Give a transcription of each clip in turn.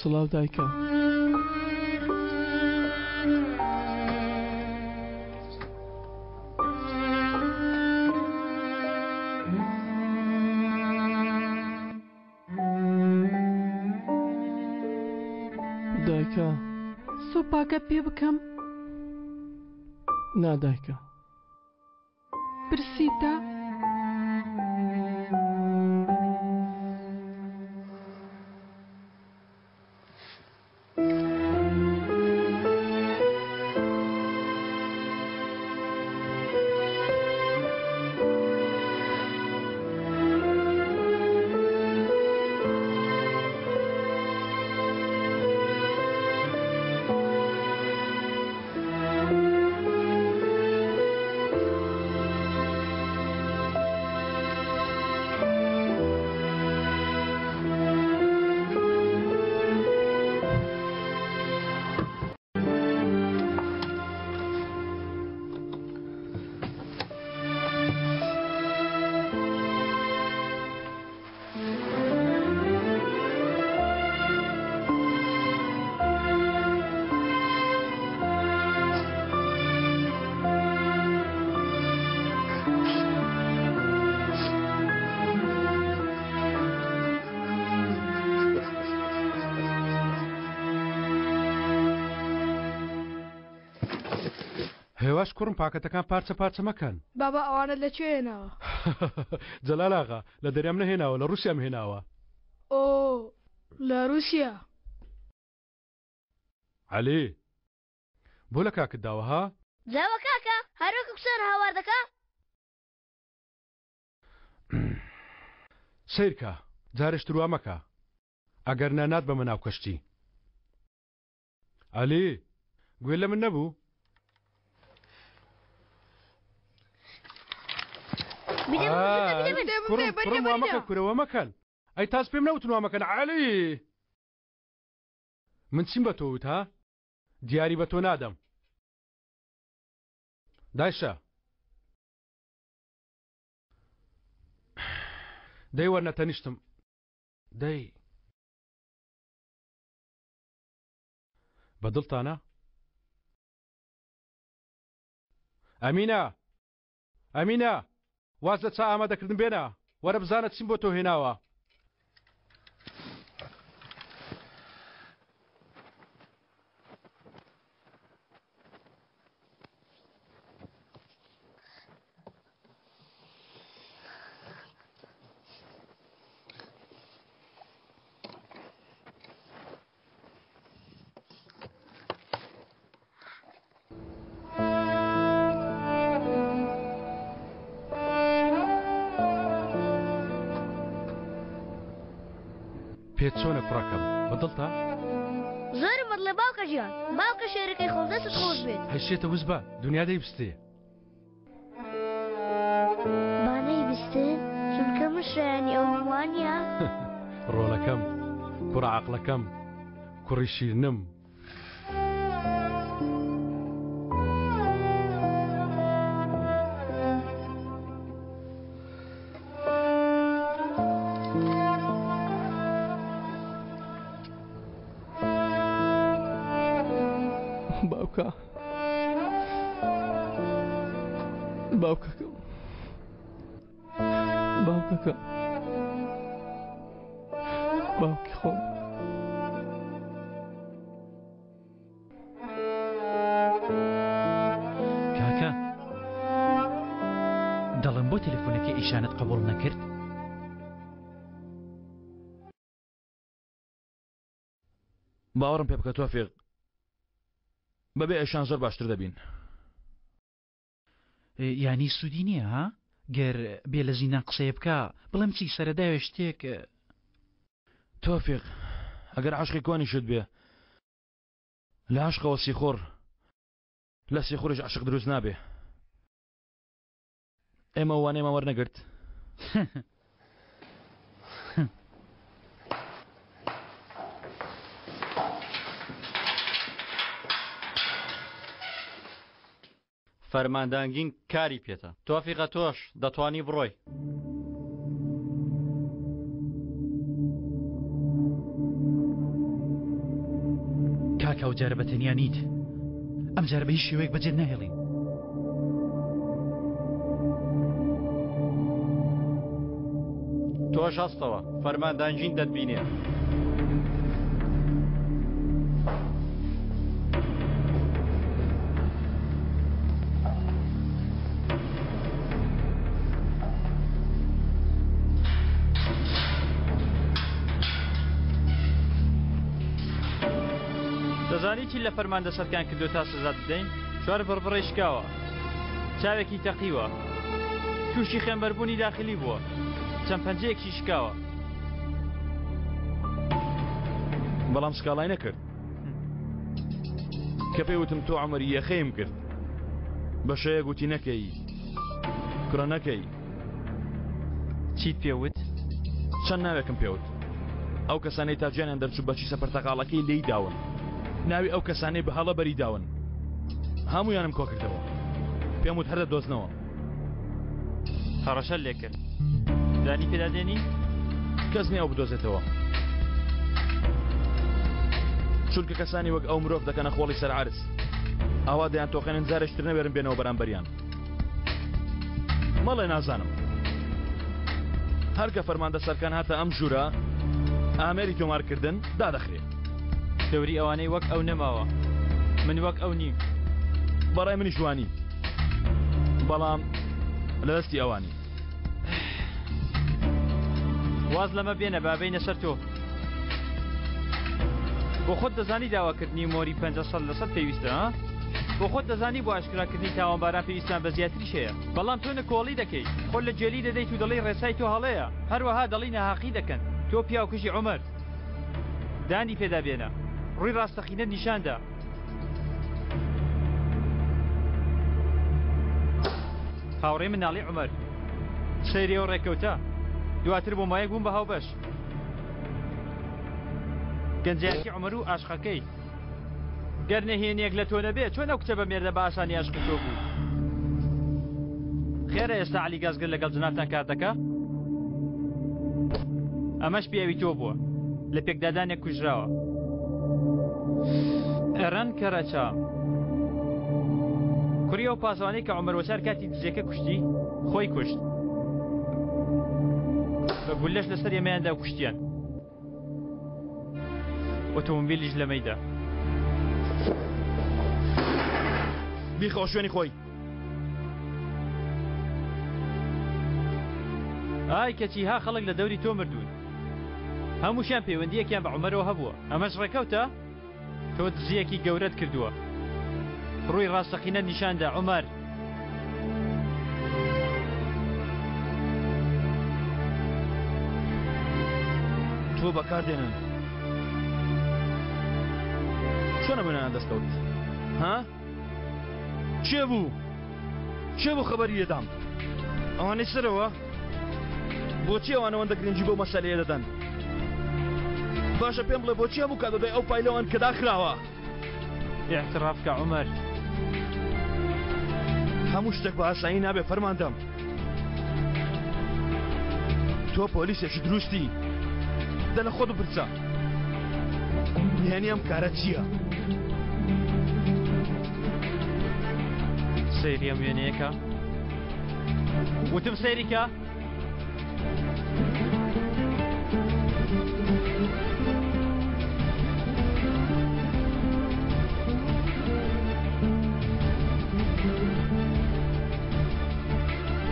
سڵاو دایکە. دایکە. سۆپاکە پێ بکەم؟ نا دایکە. برسیتە؟ هێواش کوڕم پاکەتەکان پارچە پارچە مەکەن. بابا ئەوانەت لە کوێ هێناوە؟ جەلال ئاغا، لە دەریام نەهێناوە، لە ڕووسیام هێناوە. ئۆ، لە ڕووسیا. عەلی، بۆ لە کاکت داوە ها؟ جاوە کاکە، هەر وەکو کچان هاوار دەکا؟ سەیرکە، جارێش تر وا مەکە، ئەگەر نا ناتبەمە ناو کەشتی. عەلی، گوێ لە من نەبوو؟ کوڕم وا مەکە کورە وا مەکەن. ئەی تاس پێم نەوتن وا مەکەن عەلی. من چیم بە تۆ وت ها؟ دیاری بە تۆ نادەم. دایشە. دەی وەرنە تەنیشتم. دەی. بە دڵتانە؟ ئەمینە! ئەمینە! واز لە چا ئامادەکردن بێنە، وەرە بزانە چیم بۆ تۆ هێناوە. پێت چۆنە کوڕەکەم بەدڵتە؟ زۆرم بەدڵێ باوکە گیان باوکە شێرەکەی خۆم دەستت خۆش بێت هەی شێتە وز بە دنیا دەیبستێ. با نەیبستن چونکە من شایەنی ئەوم وانیە؟ ڕۆڵەکەم کوڕە عەقڵەکەم کوڕی شیرنم. باوکە باوکەکەم باوکەکەم باوکی خۆم کاکە دەڵێم بۆ تەلەفۆنەکەی ئیشانت قبوڵ نەکرد؟ باوەڕم پێ بکە تۆفیق بەبێ ئەشان زۆر باشتر دەبین. یانی سوودی نییە ها؟ گەر بێ لە زیندان قسەیە بکا بڵێم چی سەرەداوێ شتێک. تۆفیق ئەگەر عەشقی کۆنیشت بێ لە عەشقەوە سیخوڕ لە سیخوڕیش عەشق دروست نابێ. ئێمە وانەیەمان وەرنەگرت؟ فەرماندانگین کاری پێتە. تۆفیقە تۆش دەتوانی بڕۆی. ئەو جارە بە تەنیا نیت. ئەم جارە بە هیچ شێوەیەک بەجێت ناهێڵین. تۆش هەستەوە، فەرماندانجین دەتبینێ. دەزانی چی لە فەرماندە سەرکان کردو تا سزات بدەین؟ چوار بڕبڕەی شکاوە، چاوێکی تەقیوە، تووشی خوێنبەربوونی داخلی بووە، چەند پەنجەیەکیشی شکاوە. بەڵام سکاڵای نەکرد. کە پێی وتم تۆ عومەری یەخەیم کرد، بە شەیە گوتی نەکەی، کوڕە نەکەی. چیت پێ وت؟ چەند ناوێکم پێ وت. ئەو کەسانەی تا گیانیان دەرچوو بە کیسە پرتەقاڵەکەی لێی داون. ناوی ئەو کەسانەی بە هەڵە بەری داون. هەموویانم کۆکردەوە. پێم وت هەر دەدۆزنەوە. هەڕەشەت لێ کرد. دانی پێدا دێنی؟ کەس نییە ئەو بدۆزێتەوە. چونکە کەسانی وەک ئەو مرۆڤ دەکەنە خۆڵی سەر عەرز. ئاوا دەیانتۆقێنن جارێکی تر نەوێرن بێنەوە بەرامبەریان. مەڵێ نازانم. هەر کە فەرماندە سەرکان هاتە ئەم ژوورە، ئامێری تۆمارکردن دادەخرێ. دەوری ئەوانەی وەک ئەو نەماوە. من وەک ئەو نیم. بەڕای منیش وانی. بەڵام لە دەستی ئەوانی. واز لەمە بێنە با بێینە سەر تۆ. بۆ خۆت دەزانی داواکردنی مۆری 500 لە سەد پێویستە ها؟ بۆ خۆت دەزانی بۆ ئاشکراکردنی تاوانباران پێویستمان بە زیاتریش هەیە بەڵام تۆ نکۆڵی دەکەی خۆت لە گێلی دەدەیت و دەڵێی ڕێسای تۆ هەڵەیە هەروەها دەڵێی ناهەقی دەکەن تۆ پیاوکوژی عومەر دانی پێدا بێنە ڕووی ڕاستەقینەت نیشاندا. هاوڕێی مناڵی عومەر سەیری ئەو ڕێکەوتە دواتر بۆ مایەک بووم بە هاوبەش گەنجایەتی عومەر و ئاشقەکەی گەر نهێنیەک لە تۆ نەبێ چۆن ئەو کچە بە مێردە بە ئاسانی ئاشقی تۆ بوو خێرە ئێستا عەلی گازگر لەگەڵ جنابتان کار دەکا ئەمەش پیاوی تۆ بووە لە پێکدادانێک کوژراوە ئەرەن کەرەچا کوڕی ئەو پاسەوانەی کە عومەر وەچار کاتی دزیەکە کوشتی خۆی کوشت بە گولەش لەسەر ئێمەیاندا کوشتیان ئۆتۆمبیلیش لەمەیدا. بیخەوە شوێنی خۆی. ئای کەچی ها خەڵک لە دەوری تۆ مردوون هەمووشیان پەیوەندییەکیان بە عومەرەوە هەبووە ئەمەش ڕێکەوتە؟ تۆ دزییەکی گەورەت کردووە ڕووی ڕاستەقینەت نیشاندا عومەر. تۆ بەکار دێنن چۆن ئەم وێنانە دەستکەوت ها کێ بوو کێ بوو خەبەری لێدام ئەوانەی سەرەوە بۆچی ئەوان ئەوەندە گرنگی بەو مەسەلەیە دەدەن باشە پێم بڵێ بۆچی هەموو کات بەدوای ئەو فایلەوەن کە داخراوە اعتراف کە عومەر. هەموو شتێک بە ئاسایی نابێ فەرماندەم. تۆ پۆلیسێکی دروستی. دە لە خۆت بپرسە. نهێنی ئەم کارە چییە؟ سەیری ئەم وێنەیە کە. وتم سەیری کە.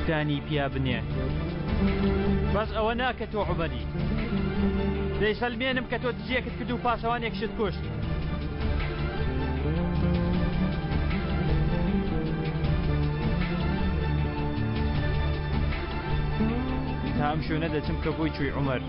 دانی پیا بنێ بەس ئەوە نا کە تۆ عومەری دەیسەلمێنم کە تۆ دزیەکت کرد و پاسەوانێکشت کوشت. تا ئەم شوێنە دەچم کە بۆی چووی عومەر.